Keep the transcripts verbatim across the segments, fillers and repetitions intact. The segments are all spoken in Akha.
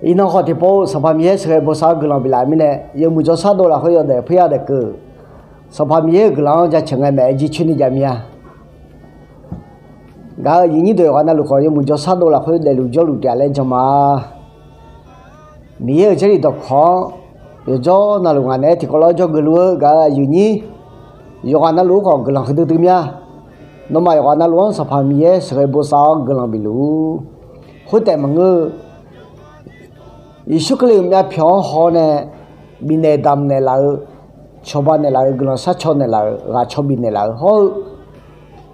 Iqnan khawf tiqpov Sanqpaq Miqyaer sheuqghae bosav-awr guiqlanq biflaf-euq mirnae, yawmuiq jawrshar dov lafkhoer yawdaef poerya daef keuv. Sanqpaq Miqyaer-euq guiqlanq-anr jaceuq ngae maeq-aer jircoer ni jav mir-a. Gaq-euq aqyuif nyir deuq yawqghaq navluf khawf, yawmuiq jawrshar dov lafkhoer daefluf jawrluf taef-a laer jan ma. Miqyaer-euq Jarlif dawqkawq-anr yawqjawr navluf ngaq naeq-aer tiqkawv lawr jawrgeuf luf-eu gaq-euq aqyuif nyir yawqghaq navluf-anr khawf guiqlanq huiqdui dui mir-a. Nawmaf yawqghaq navluf-anr Sanqpaq Miqyaer sheuqghae bosav-awr guiqlanq bif luf-ur. Khoertaef maqngeur-eu, Yeqsur Kali-euq myavpyawq-anr haw-awr nae bifnaeq damq naeqlaf-eu, cawba naeqlaf-eu, guiqlanq sharcaw naeqlaf-euq, ghaqcaw bifnaeq laf-eu hawr-eu,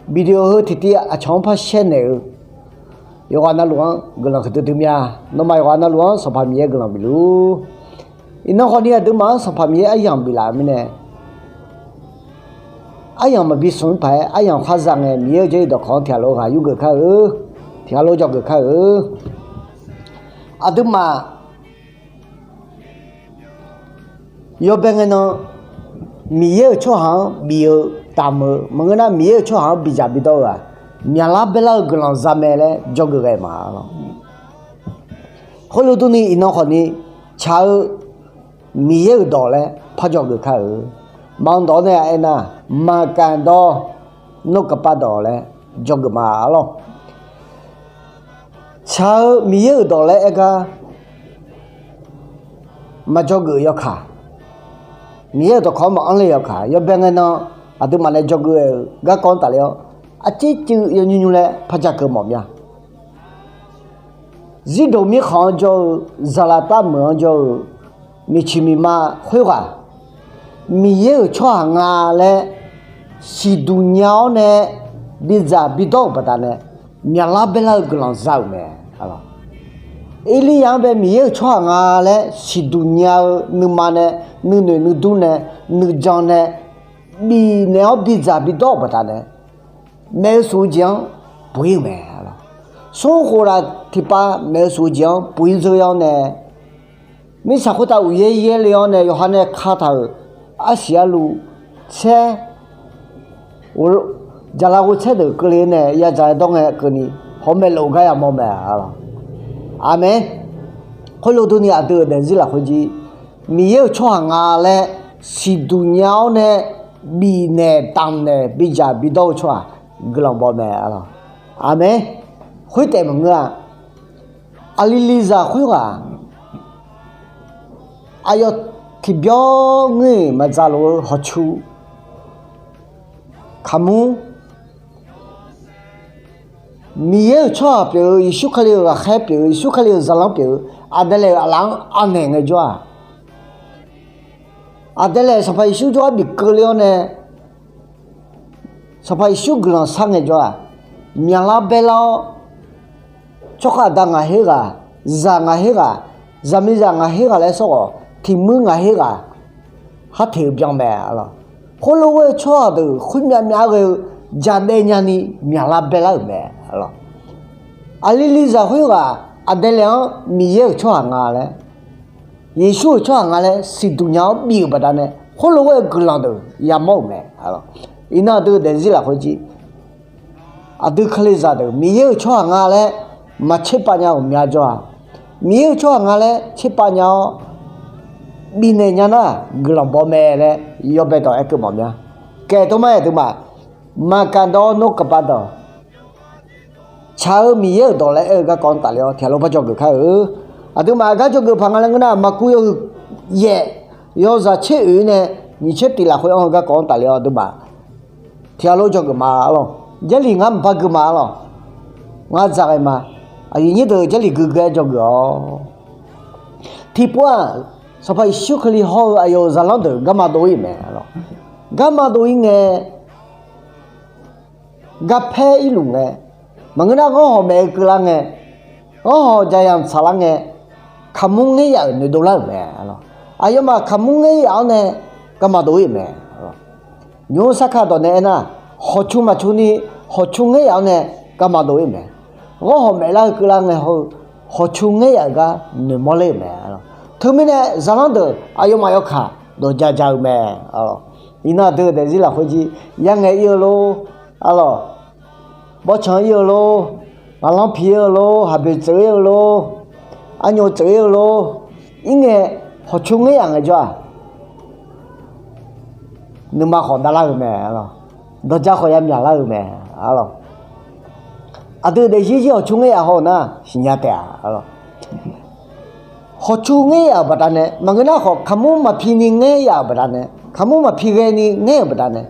video heu tiqtiv aqcawq-anr par shaer naeq-eu, yawqghaq navluf-anr guiqlanq huiqdui dui mir-a. Nawmaf yawqghaq navluf-anr Sanqpaq Miqyaer guiqlanq bif luf-ur. Iqnan khawfni aqduimaf-anr Sanqpaq Miqyaer aryamq biflaf-euq mirnae, aryamq maqbi smq-ir paq-aer aryamq khar za ngae, Miqyaer-euq Jarlif dawqkawq-anr tiqghaq lof ghaq yurgeuf kar-eu, tiqghaq lof jawrgeuf kar-eu. Aqduimaf yawbae ngae nan, Miqyaer-euq tsawrhaq-anr bif-eu, damq-eu maqngeur nar, Miqyaer-euq tsawrhaq-anr bidzaq bidawr-eu-aq, myaqlar baerlar-eu guiqlanq za mae laer jawrgeuf ghae ma lawq. Khoerlof durni iqnan khawfni, tsaq-eu Miqyaer-euq dawq laer par jawrgeuf kar-eu. Manq dawq-anr nae aernar, maqkaq dawr, nor kaqpav dawq laer jawrgeuf ma lawq. Tsaq-eu Miqyaer-euq dawq laer aer gar maqjawrgeuf yawkaq, Miqyaer-euq dawqkawq-anr maqanr le yawkaq, yawbae ngae nan aqduimaf nae jawrgeuf-euq garkawv-anr tafler-awr, arcivcuiv yawnymr nymr laer par jakeuv mawf mir-a. Zirdoq mirkhanq-anr jawr-eu, zaqlaqtav meuq-anr jawr-eu, miqcoeq miqma khoerghaq, Miqyaer-euq tsawrhaq nga laer siqduq nya-awr nae bidzaq bidawr-euq baqdanae, myaqlar baerlar-eu guiqlanq za-euq mae. Erlirya-anr bae Miqyaer-euq tsawrhaq nga laer siqduq nya-eu nuima nae, nuinoeq nuidur nae, nuijan nae, bifnaeq-awr bidzaq bidawr-euq baqdanae, maeq-eu shuf-eu jeq-anr buq-ir-euq mae. Smr khof laf tiqpav maeq-eu shuf-eu jeq-anr buq-ir dzeur-awr nae, mirtsaq khoertav uqyaer yaerle-awr nae yawqha nae kataq-euq arsiq arluv tsaer, jaqlaf ghovtsaer deuq keuvle nae yadzaq-aer dawr ngae keuvni, hawmaeq lof-eu gar yamawr mae. Aqmeq. Khoerlof durni aqdui-euq daefzir lafkhoer jir, Miqyaer-euq tsawrhaq nga laer siqduq nya-awr nae bifnaeq damqnaeq bidzaq bidawr-eu tsawrhaq guiqlanq baw mae. Aqmeq. Khoertaef maqngeur-a. Aqli lizaq khoerghaq, aqyawf tiqbyawr ngeur-iq maqdzaq lof-eu hawqcu, kaqmur, Miqyaer-euq tsawrhaq pyeuf-eu, Yeqsur Kali-euq ghaqkhaer pyeuf-eu, Yeqsur Kali-euq zaqlanr pyeuf-eu, aqdalae-euq aqlaf-anr anaeq ngaejawr-aq, aqdalae Sanqpaq Yeqsur jawrgar bif keuvle-awr nae, Sanqpaq Yeqsur guiqlanq shar ngaejawr-aq, myaqlar baerlar-awr, tsawrkhav aqda ngaq her ghaq, zaq ngaq her ghaq, zaqmiqzaq ngaq her ghaq laer sawr khawf, tiqmuir ngaq her ghaq, har teq-eu byan mae. Khoerlof ghoer-eu tsawrhaq deuq khoermyav myav ghae-eu jadaev nyani myaqlar baerlar-euq mae. Aqli lizaq khoerghaq aqdalae-anr Miqyaer-euq tsawrhaq nga laer, Yeqsur-euq tsawrhaq nga laer siqduq nya-awr bif-euq baqdanae, khoerlof ghoer-eu guiqlanq deuq yamawr-euq mae. Iqnan aqdui-euq daefzir lafkhoer jir, aqdui Kalizaq deuq Miqyaer-euq tsawrhaq nga laer maqtserpav nya-euq mya jawr-a. Miqyaer-euq tsawrhaq nga laer tserpav nya-awr bifnaeq nya nar, guiqlanq baw mae laer yawbae dawq aerkeuv mawf mya. Kaef tov mar-aer aqduimaf, maqkaq dawr nor kaqpav dawq, tsaq-eu Miqyaer-euq dawq laer aer-eu garkawv-anr tafler-awr tiqghaq lof par jawrgeuf kar-eu. Aqduimaf gar jawrgeuf paq nga laer ngeur nar, maqkuv yawhuiq yaef yawzaq tser oeq nae nyiq tser tiq lafkhoer anr-eu garkawv-anr tafler-awr aqduimaf tiqghaq lof jawrgeuf ma arlawq. Jarlif ngar maqpar gui ma arlawq. Ngar dzaq ghae ma. Aqyuif nyir deuq Jarlif guigui-aer jawrgeuf-awq. Tiqpov-aq, Sanqpaq Yeqsur Kali hawr-eu aqyawf-euq zaqlanr deuq garma dov-ir-euq mae. Garma dov-ir ngae, garpaer irluf ngae, maqngeur nar ghanrhawq maef-eu keuvlar ngae, ghanrhawq jaqyamq tsaqlar ngae, kaqmur ngaer yaf-euq noeqdov lar-euq mae. Aqyawfmaf kaqmur ngaer yaf-awr nae garma dov-ir-euq mae. Nymq-mr sarkar dawq nae aernar, hawqcu maqcu ni, hawqcu ngaer yaf-awr nae garma dov-ir-euq mae. Ghanrhawq maeflar-eu keuvlar ngae hawr-eu, hawqcu ngaer yaf-euq gar noeqmawr ler-euq mae. Teumirnae zaqlanr deuq aqyawfmaf yawkaq dawq ja ja-eu mae. Iqnan aqdui-euq daefzir lafkhoer jir, yarngae ir-eu lor, arlawq, bawrtsanq ir-eu lor, ghaqlanr pi ir-eu lor, haqboeq tseuf ir-eu lor, Aqnyaf tseuf-ir-eu lor. Irngae, hawqcu ngaer yaf ngaejawr-aq, nuima khawf davlar-euq mae, arlawq. Dawqja khawf yamyaq lar-euq mae, arlawq. Aqdui daefzir zir hawqcu ngaer yaf haw-eu nar siqnya taef-a, arlawq. Hawqcu ngaer yaf-euq baqdanae maqngeur nar khawf, kaqmur maqpi ni ngaer yaf-euq baqdanae, kaqmur maqpi ghae ni ngaer-euq baqdanae,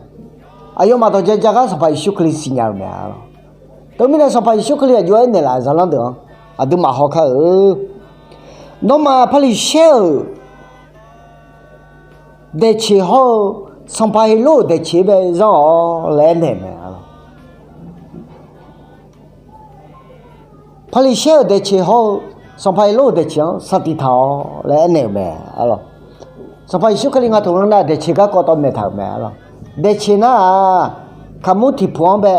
aqyawfmaf dawqja ja gar Sanqpaq Yeqsur Kali siqnya-euq mae, arlawq. Teumirnae Sanqpaq Yeqsur Kali aqjox-aer naeqlaf-euq zaqlanr deuq-anr aqduimaf hawkar-eu, nawmaf Paqliqsaer-euq daeqceq hawr-eu Sanqpaq Heqlor-euq daeqceq-anr bae zanr-awq laer aernaeq-euq mae, arlawq. Paqliqsaer-euq daeqceq hawr-eu Sanqpaq Heqlor-euq daeqceq-anr saqtiq taq-awq laer aernaeq-euq mae, arlawq. Sanqpaq Yeqsur Kali nga taq ngar nar daeqceq garkawv tawv maeq taq-euq mae, arlawq. Daeqceq nar-aq, kaqmur tiqpuq-anr bae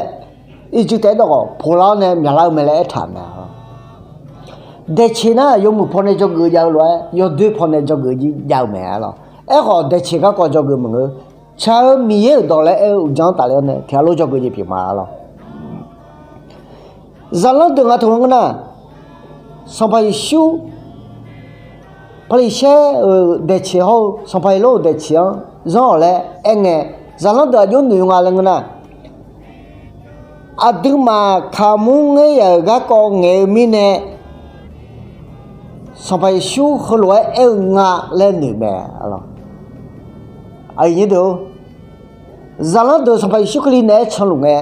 irjui taef-aer dawq khawf poqlar-awr nae myaqlar-eu mae laer aertaq-euq mae, arlawq. Daeqceq nar-aq, yawmuiq pawnae dzawgeuf jav-eu lof-aer yawdoer pawnae dzawgeuf jav-eu mae, arlawq. Aerkhawf daeqceq garkawv dzawgeuf maqngeur. Tsaq-eu Miqyaer-euq dawq laer aer-eu uqdzan-anr tafler-awr nae tiq ghaq lof dzawgeuf jeq pyeuf ma, arlawq. Zaqlanr deuq nga taq ngar nar, Sanqpaq Yeqsur Paqliqsaer-euq daeqceq hawr-eu Sanqpaq Heqlor-euq daeqceq-anr zanr-awq laer aerngae, zaqlanr deuq aqjox noeq nga laer ngeur nar, aqduimaf kaqmur ngaer yaf-euq garkawv ngaeq-eu mirnae, Sanqpaq Yeqsur heulof-aer aer-eu nga laer noeq mae, arlawq. Aqyuif nyir deuq-or, zaqlanr deuq Sanqpaq Yeqsur Kali naeq-aer canluf ngae,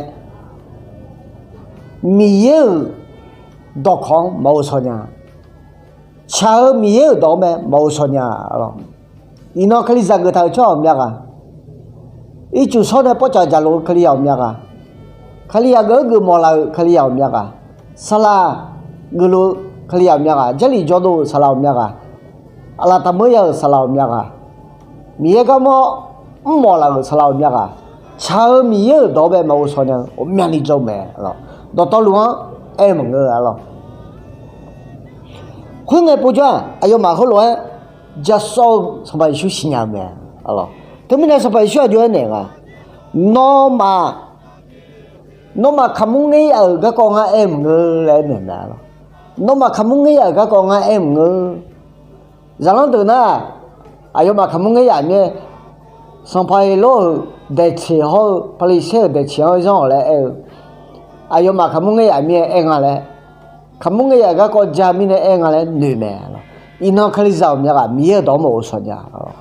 Miqyaer-euq dawqkawq-anr maqghov shaw nya. Tsaq-eu Miqyaer-euq dawq-anr mae maqghov shaw nya, arlawq. Iqnan Kalizaq geuftaq-euq tsawrhaq ghawqmya ghaq, ircuf shawr nae pawrcawq jaqlof-eu Kalizaq ghawqmya ghaq, Kalizaq geuf-aer geufmawf laf-euq Kalizaq ghawqmya ghaq, saqlaq geufluf-eu Kalizaq ghawqmya ghaq, Jarlif jawrdov-euq saqlaq ghawqmya ghaq, aqlaf taqmeur ya-euq saqlaq ghawqmya ghaq, Miqyaer garmawr mrmawf laf-euq saqlaq ghawqmya ghaq, tsaq-eu Miqyaer-euq dawq-anr bae maqghov shaw nya-eu ghawqmyani jawr-eu mae, arlawq. Dawqtawvluf-anr aer-eu maqngeur, arlawq. Khoerngae povjawr-aq, aqyawfmaf heulof-aer jasawr-eu Sanqpaq Yeqsur siqnya-eu mae, arlawq. Teumirnae Sanqpaq Yeqsur aqjox-aer naeq nga, nawmaf, nawmaf kaqmur ngaer yaf-euq garkawv ngar aer-eu maqngeur laer aernaeq mae, arlawq. Nawmaf kaqmur ngaer yaf-euq garkawv ngar aer-eu maqngeur. Zaqlanr deuq nar, aqyawfmaf kaqmur ngaer yaf mir-aer, Sanqpaq Heqlor-euq daeqceq hawr-eu Paqliqsaer-euq daeqceq-anr zanr-awq laer aer-eu, aqyawfmaf kaqmur ngaer yaf mir-aer aer nga laer, kaqmur ngaer yaf-euq garkawv ja mirnae aer nga laer noeq mae, arlawq. Iqnan Kalizaq ghawqmya ghaq Miqyaer-euq dawq-anr maqghov shaw nya, arlawq.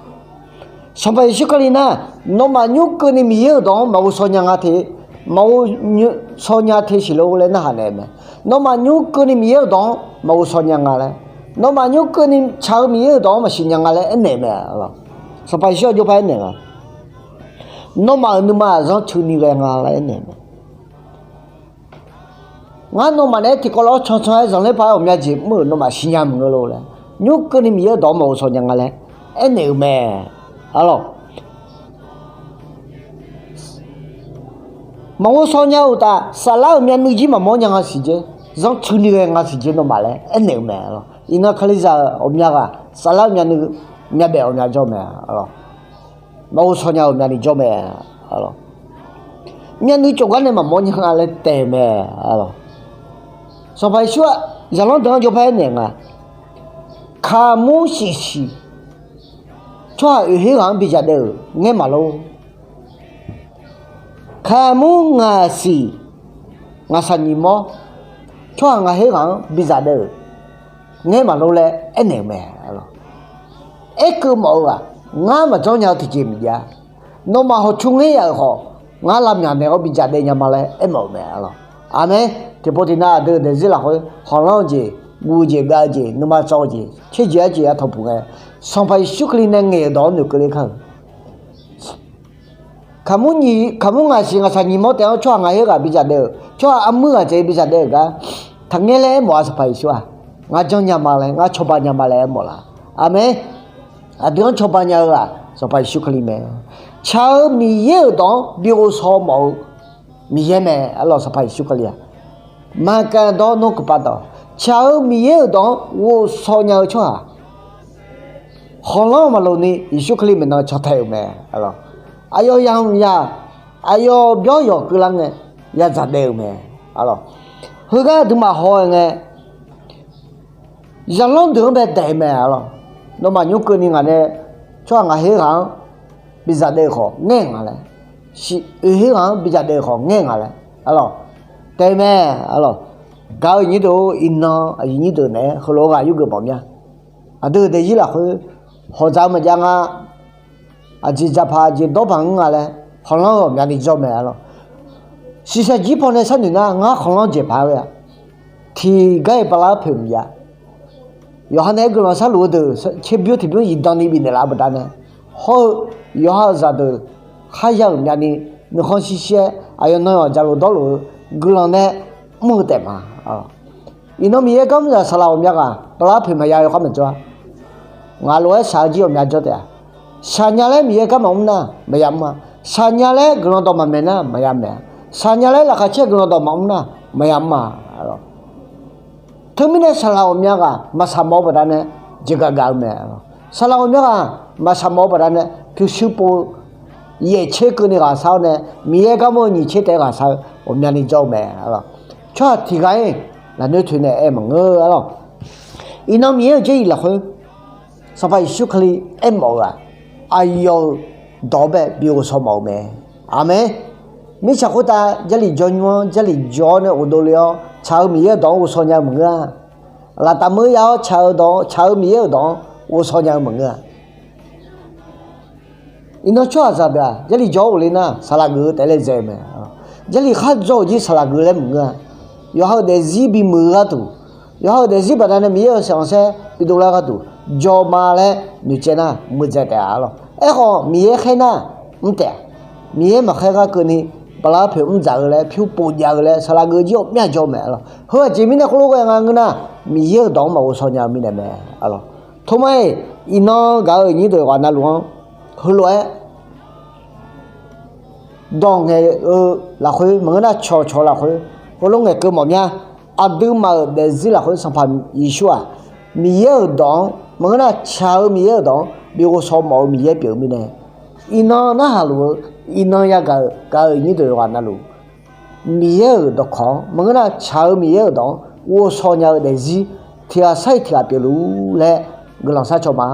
Sanqpaq Yeqsur Kali nar, nawmaf nymr keuvni Miqyaer-euq dawq-anr maqghov shaw nya nga te, maqghov shaw nya te siq lor laer narhaq naeq-eu mae. Nawmaf nymr keuvni Miqyaer-euq dawq-anr maqghov shaw nya nga laer, nawmaf nymr keuvni tsaq-eu Miqyaer-euq dawq-anr maqsiq nya nga laer aernaeq-eu mae, arlawq. Sanqpaq Yeqsur aqjox par aernaeq nga, nawmaf-euq nuima-aq zanrcuni ghae nga laer aernaeq-eu mae. Ngar nawmaf naeq-aer tiqkawv lof-aer cancan-aer zanqler paq-aer ghawqmya jeq mr-euq nawmaf siqnya maqngeur lor laer, nymr keuvni Miqyaer-euq dawq-anr maqghov shaw nya nga laer aernaeq-eu mae, arlawq. Maqghov shaw nya-eu uqtaf, saflar-euq myavnuiv jir maqmawr nya nga siq jer, zanrcuni ghae nga siq jer nawmaf laer aernaeq-eu mae, arlawq. Iqnan Kalizaq-euq ghawqmya ghaq saflar-euq myavnuiv myavbaef ghawqmya jawr mae, arlawq. Maqghov shaw nya-eu myavnuiv jawr mae, arlawq. Myavnuiv cawqgar nae maqmawr nya nga laer taef-eu mae, arlawq. Sanqpaq Yeqsur-aq, zaqlanr deuq-anr jawr par aernaeq nga, kaqmur shif siq tsawrhaq oeq her ghaq-anr bidzaq daef-euq ngaer maqlor. Kaqmur ngaq siq ngaqshaq nyiq mawr tsawrhaq ngaq her ghaq-anr bidzaq daef-euq ngaer maqlor laer aernaeq-eu mae, arlawq. Aerkeuv mawf-eu ghaq, ngar maqjanr nya-eu tiqjeq miqjav, nawmaf hawqcu ngaer yaf-euq khawf, ngar lavmyaq naeq-awr bidzaq daef nya ma laer aermawf-eu mae, arlawq. Aqmeq. Tiqpov tiqnav aqdui-euq daefzir lafkhoer khanqlanr-eu jeq, guv-eu jeq, gav-eu jeq, nuima tsawv-eu jeq, tserjeq arjeq ya tawqpuq ngae, Sanqpaq Yeqsur Kali nae ngaeq-euq dawq-anr noeqkeuv ler kar-euq. Kaqmur nyiq, kaqmur ngaq siq ngaqshaq nyiq mawr taef-anr tsawrhaq ngaq her ghaq bidzaq daef-euq, tsawrhaq armuir ghaq tsaev bidzaq daef-euq gar taqngaer laer aermawf-a. Sanqpaq Yeqsur-aq, ngar janrnya ma laer, ngar cawba nya ma laer aermawf laf. Aqmeq. Aqdui-anr cawba nya-eu ghaq Sanqpaq Yeqsur Kali mae. Tsaq-eu Miqyaer-euq dawq-anr bi ghovshaw mawf-eu Miqyaer mae, arlawq. Sanqpaq Yeqsur Kali-aq, maqkav dawr nmr keuvpav dawq, tsaq-eu Miqyaer-euq dawq-anr ghovshaw nya-eu tsawrhaq khanqlanr maqloq ni Yeqsur Kali maeqnan cantae-euq mae, arlawq. Aqyawf yamq yaq, aqyawf byawr yawq keuvlar ngae, yadzaq daef-euq mae, arlawq. Heugar aqduimaf haw-aer ngae, Zaqlanr deuq-anr bae daef-eu mae arlawq. Nawmaf nymr keuvni ngaq nae tsawrhaq ngaq her ghaq-anr bidzaq daef-eu khawf ngaer nga laer, shiq oeq her ghaq-anr bidzaq daef-eu khawf ngaer nga laer arlawq, taef-eu mae arlawq. Gaq-eu nyir deuq-or, iqnan aqyuif nyir deuq naeq-aer heulof-aer ghaq yurgeuf mawf mya. Aqdui-euq daefzir lafkhoer hawqdzaq-eu maqjav nga. Aqjeq dzaqpaq aqjeq dawrbaq-anr nga laer khanqlanr-eu ghawqmyani jawr mae arlawq. Shiqshaq jir pawnae sharnoeq nar ngar khanqlanr jeq paq-aer ghae-a. Tiqgar-iq bala-aer poeq maqjav. Yawqha naeq-aer guiqlanq sharluf-eu deuq tserbymr tiqbymr zifdan ni bifnaeq laf-eu baqdanae, hawr-eu yawqha-euq zaqdeuq kharya-euq myavni nuikhanr shir shir-aer aqyawf nan yawq jaqlof dawrluf-eu guiqlanq nae mr-eu taef ma. Iqnan Miqyaer gar mr-aq saqlaq ghawqmya ghaq bala-aer poeq maqya yawkhar maqjawr-a. Ngaq lof-aer shaq-eu jir ghawqmya jawr taef-a. Shaqnya laer Miqyaer gar maqmr nar maqya mr-a. Shaqnya laer guiqlanq dawq maqmaeq nar maqya maeq-a. Shaqnya laer laqkhaq caer guiqlanq dawq maqmr nar maqya mr-a. Teumirnae saqlaq ghawqmya ghaq maqshaq mawf-eu baqdanae jeqgaf gaf-eu mae. Saqlaq ghawqmya ghaq maqshaq mawf-eu baqdanae pyurshuir pov-eu yaeq tser keuvni ghaq shar-awr nae Miqyaer gar mr-eu nyiq tser taef-aer ghaq shar-eu ghawqmyani jawr-eu mae. Tsawrhaq tiqghaq-iq lafnoer toeq nae aer maqngeur arlawq. Iqnan Miqyaer-euq jarlif lafkhoer Sanqpaq Yeqsur Kali aermawf-eu-aq, aqyawf-euq dawq-anr bae bi ghovshaw mawf-eu mae. Aqmeq. Mirtsaq khoertav jarlif jawr nymr-anr jarlif jawr-awr nae ghofdov le-awr tsaq-eu Miqyaer-euq dawq-anr ghovshaw nya-eu maqngeur-a. Laftav meur ya-awr tsaq-eu dawq-anr, tsaq-eu Miqyaer-euq dawq-anr ghovshaw nya-eu maqngeur-a. Iqnan tsawrhaqzaq deuq-aq jarlif jawr-awr ghofle nar saqlaq geuf-eu taef laejae-eu mae. Jarlif khar dzaw-euq jir saqlaq geuf laer maqngeur-a. Yawqha-euq daefzir bimuiq-eu gharduq, yawqha-euq daefzir baqdanae Miqyaer-euq saeq khanqsaer bidov lar gharduq jawr ma laer noeqtsaev nar muiqdzaeq taef-a arlawq. Aerkhawf Miqyaer khaer nar mr taef-a. Miqyaer maqkhaer gar keuvni bala-aer poeq mr dzaq-eu laer pyur pov jav-eu laer saqlaq geuf jir ghawqmya jawr-eu mae arlawq. Heu aqjeq mirnae khoerlof ghae nga ngeur nar Miqyaer-euq dawq-anr maqghovshaw nya-eu mirnae mae arlawq. Tormar-iq, iqnan gaq-euq nyir deuq ghaq navluf-anr heulof-aer dawq ngaeq-eu lafkhoer maqngeur nar cawqcawq lafkhoer heulof ngaeqkeuv mawf mya. Aqduimaf-euq daefzir lafkhoer Sanqpaq Yeqsur-aq Miqyaer-euq dawq-anr maqngeur nar tsaq-eu Miqyaer-euq dawq-anr bi ghovshaw mawf-eu Miqyaer pyeuf-eu mirnae, iqnan narhaq luf-eu iqnan yagaq-euq gaq-euq nyir deuq ghaq navluf Miqyaer-euq dawqkawq-anr maqngeur nar tsaq-eu Miqyaer-euq dawq-anr ghovshaw nya-eu daefzir tiq ghaq sar-iq tiq ghaq pyeufluf-ur laer guiqlanq sharcaw ma.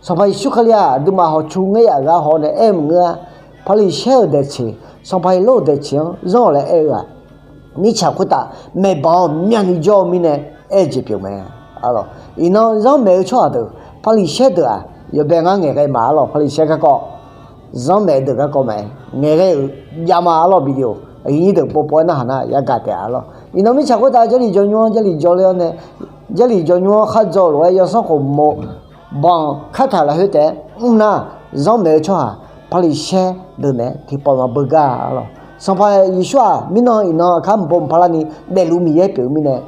Sanqpaq Yeqsur Kali-aq aqduimaf hawqcu ngaer yaf gar haw nae aer-eu maqngeur-a. Paqliqsaer-euq daeqtseq, Sanqpaq Heqlor-euq daeqtseq-anr zanr-awq laer aer-eu-aq, mirtsaq khoertav maeqbanq-anr myavnuiv jawr-eu mirnae aer-eu jeq pyeuf mae. Iqnan zanrmaeq-eu tsawrhaq deuq, Paqliqsaer deuq-aq yawbae ngar ngaeqghae ma arlawq. Paqliqsaer garkawv zanrmaeq deuq garkawv maqaer ngaeqghae-euq javma arlawq. Video aqyuif nyir deuq povpov-aer narhaq nar yagaq taef-a arlawq. Iqnan mirtsaq khoertav jarlif jawr nymr-anr jarlif jawrler-awr nae jarlif jawr nymr-anr khar dzaw-eu lof-aer yawsanr khof mov banq kartaq lafkhoer taef-aer mr nar, zanrmaeq-eu tsawrhaq Paqliqsaer deuq naeq-aer tiqpawf maqbeugar arlawq. Sanqpaq Yeqsur-aq mirnan iqnan aqkar mqpov mqpar larni daefluf-eu Miqyaer pyeuf-eu mirnae,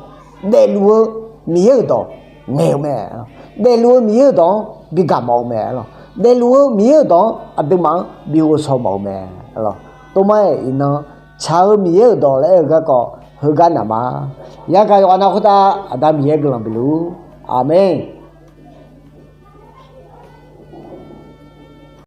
daefluf-eu Miqyaer-euq dawq ngaeq-eu mae. Daefluf-eu Miqyaer-euq dawq-anr bi gaq mawf-eu mae arlawq. Daefluf-eu Miqyaer-euq dawq-anr aqduimaf-anr bi ghovshaw mawf-eu mae arlawq. Tormar-iq iqnan tsaq-eu Miqyaer-euq dawq laer aer-eu garkawv heugar naq ma. Yagaq yawqghaq nav khoertav Aqda Miqyaer guiqlanq bifluf-ur. Aqmeq.